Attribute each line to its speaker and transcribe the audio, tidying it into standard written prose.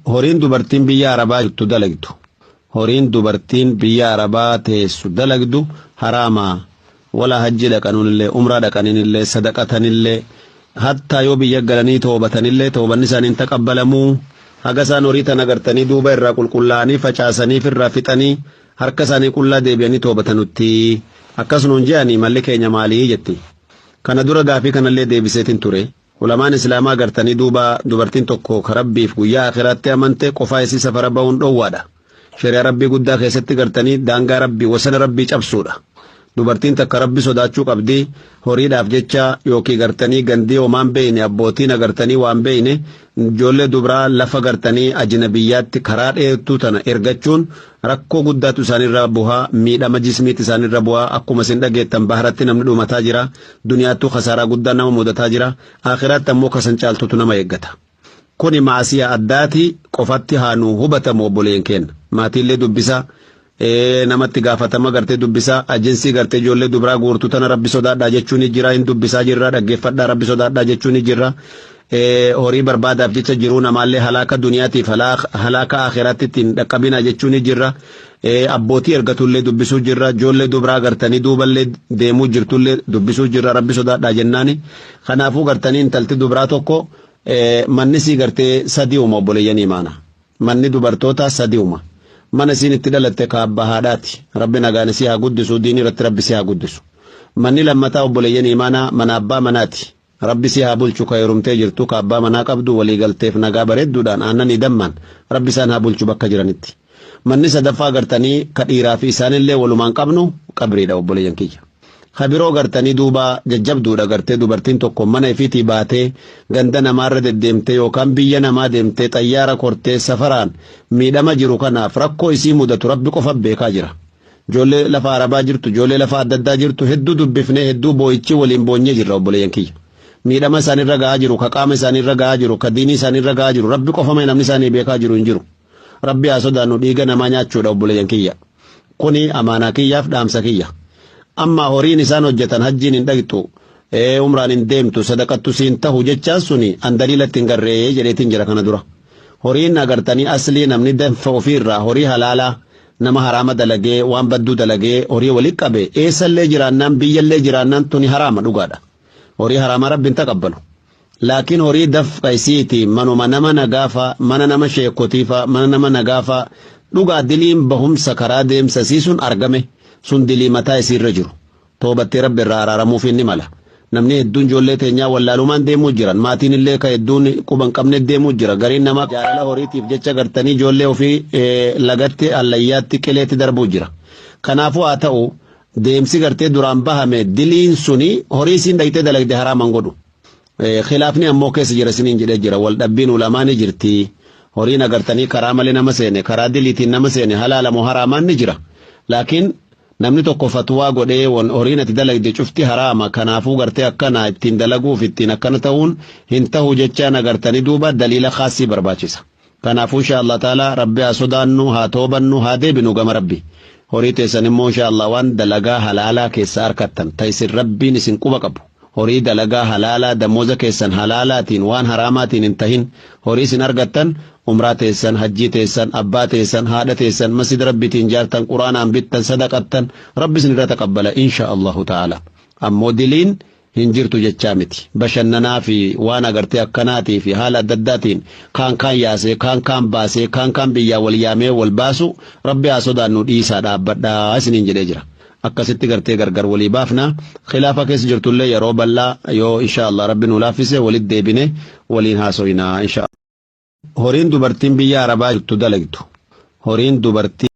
Speaker 1: Horiin dubartiin biyya Arabaa jirtu dalagdu. Horiin dubartiin biyya Arabaa teessu dalagdu haraamaa. Wala hajji dhaqanuunillee, umraa dhaqaniinillee, sadaqatanillee, hattaa yoo biyya galanii toobatanillee toobanni isaanii hin taqabbalamuu. Haga isaan horii tana gartanii duuba irraa qulqullaa'anii facaasanii irraa fixanii harka isaanii qullaa deebi'anii toobatanutti. Akkas nuun je'anii malli keenya maalii jetti. Kana dura gaafii kanallee deebiseetin ture. Ulamaan Islaamaa gartanii duuba dubartiin tokko ka Rabbiif guyyaa akhiraatti amante qofaa isii safara bahuun dhoowwaadha. Shari'aa Rabbii guddaa keessatti gartanii daangaa Rabbii wasana Rabbii cabsuudha. Dubartiin takka Rabbi sodaachuu qabdi horiidhaaf jecha yookiin gartanii gandii homaan beeyne abbootiin agartanii waan beeyne ijoollee dubraa lafa gartanii ajnabiyyaatti karaa dheertuu tana ergachuun rakkoo guddaatu isaanirra buhaa, miidhama jismiitti isaanirra buhaa. Akkuma isin dhageettan baharatti namni dhumataa jira, duniyaattuu kasaaraa guddaa nama mudataa jira, akhiraatti ammoo kasan caaltutu nama eeggata. Kuni maasiyaa addaati qofatti haa nu hubatamu obboleen keenya. Maatiillee dubbisa, namatti gaafatama gartee dubbisa, ajinsii gartee ijoollee dubraa guurtu tana Rabbi sodaadhaa jechuun ni jira, hin dubbisaa jirra, dhaggeeffadhaa, Rabbi sodaadhaa jechuun ni jirra. Horii barbaadaaf jecha jiruu namaallee halaaka duniyaatiif halaaka akhiraatti ittiin dhaqqabinaa jechuun ni jirra. Abbootii ergatullee dubbisuu jirra, ijoollee dubraa gartanii duuballee deemuu jirtullee dubbisuu jirra, Rabbi sodaadhaa jennaani. Kanaafuu gartanii intalti dubraa tokko manni sii gartee sadi'uma obboleeyyan imaana. Manni dubartootaa sadi'uma. Mana isiin itti dhalatte ka abbaa haadhaati. Rabbi nagaan isii haa guddisu, diinii irratti Rabbi isii haa guddisu. Manni lammataa obboleeyyan imaanaa mana abbaa manaati. Rabbi isii haa bulchu ka heerumtee jirtu, ka abbaa manaa qabdu walii galteef nagaa bareedduudhaan aannanii dammaan Rabbi isaan haa bulchu bakka jiranitti. Manni sadaffaa gartanii ka dhiiraa fi isaanillee walumaan qabnu qabriidha obboleeyyan kiyya. Ka biroo gartanii duuba jajjabduudha gartee dubartiin tokko mana ifiitii baatee ganda namaarra deddeemtee yookaan biyya namaa deemtee xayyaara kortee safaraan miidhama jiru kanaaf rakkoo isii mudatu Rabbi qofa beekaa jira. Ijoollee lafa Arabaa jirtu, ijoollee lafa adda addaa jirtu hedduu dubbifnee hedduu boo'ichi waliin boonyee jirra obboleeyyan kiyya. Miidhama isaanirra gahaa jiru, ka qaama isaanirra gahaa jiru, ka diinii isaanirra gahaa jiru Rabbi qofa malee namni isaanii beekaa jiru hin jiru. Rabbi haa sodaannu, dhiiga namaa nyaachuudha obboleeyyan kiyya. Kuni amaanaa kiyyaaf dhaamsa kiyya. Amma horiin isaan hojjetan hajjiin hin dhaqxu, umraan hin deemtu, sadaqattu siin tahu jechaan suni an daliilatti hin garree jedheetiin jira kana dura. Horiin agartanii aslii namni danfa ofiirraa horii halaalaa nama haraama dalagee waan badduu dalagee horii walitti qabe eessallee jiraannaan biyyallee jiraannaan tuni haraama dhugaadha. Horii haraamaa Rabbi hin taqabbalu. Laakiin horii dafqa isiiti manuma nama nagaafa, mana nama sheekotiifa, mana nama nagaafa dhugaa diliin bahumsa karaa deemsa isii sun argame sun dilii mataa isiirra jiru. Toobattee Rabbi irraa araaramuuf inni mala. Namni hedduun ijoollee teenyaa wallaalumaan deemuu jiran. Maatiin illee ka hedduun quba hin qabne deemuu jira. Gariin namaa jaalala horiitiif jecha gartanii ijoollee ofii lagatti, allayyaatti, qileetti darbuu jira. Kanaafuu haa ta'u deemsi gartee duraan bahame diliin suni horii isiin dhaqxee dalagde haraaman godhu. Khilaafni ammoo keessa jira isiniin jedhee jira. Wal dhabbiin ulamaa ni jirti. Horiin agartanii karaa malee nama seene, karaa diliitiin nama seene halaala moo haraamaan ni jira. Laakiin namni tokko fatwaa godhee horiin ati dalagde cufti haraama kanaafuu gartee akkana ittiin dalaguuf ittiin akkana ta'uun hin tahu jechaan agartanii duuba daliila khaasii barbaachisa. Kanaafuu insha Allah ta'ala Rabbi haa sodaannu, haa toobannu, haa deebinu gama Rabbi. Horii teessan immoo insha Allah waan dalagaa halaalaa keessa harkattan ta isin Rabbiin isin quba qabu. Horii dalagaa halaalaa damooza keessan halaalaatiin waan haraamaatiin hin tahin horii isin argattan umraa teessan, hajjii teessan, abbaa teessan, haadha teessan, masjida Rabbiitiin jaartan, quraanaan bittan, sadaqattan Rabbi isin irra taqabbala insha Allahu ta'ala. Ammoo diliin hin jirtu jechaa miti. Bashannanaa fi waan agartee akkanaatii fi haala adda addaatiin kaan kaan yaasee, kaan kaan baasee, kaan kaan biyyaa wal yaamee wal baasu Rabbi haa sodaannu dhiisaa dhaabbadhaa isiniin jedhee jira. Akkasitti gartee gargar walii baafna. Khilaafa keessa jirtullee yeroo bal'aa yoo insha Allah Rabbi nu laaffise walitti deebine waliin haasoyna insha Allah. Horiin dubartiin biyya Arabaa jirtu dalagdu. Horiin dubartii.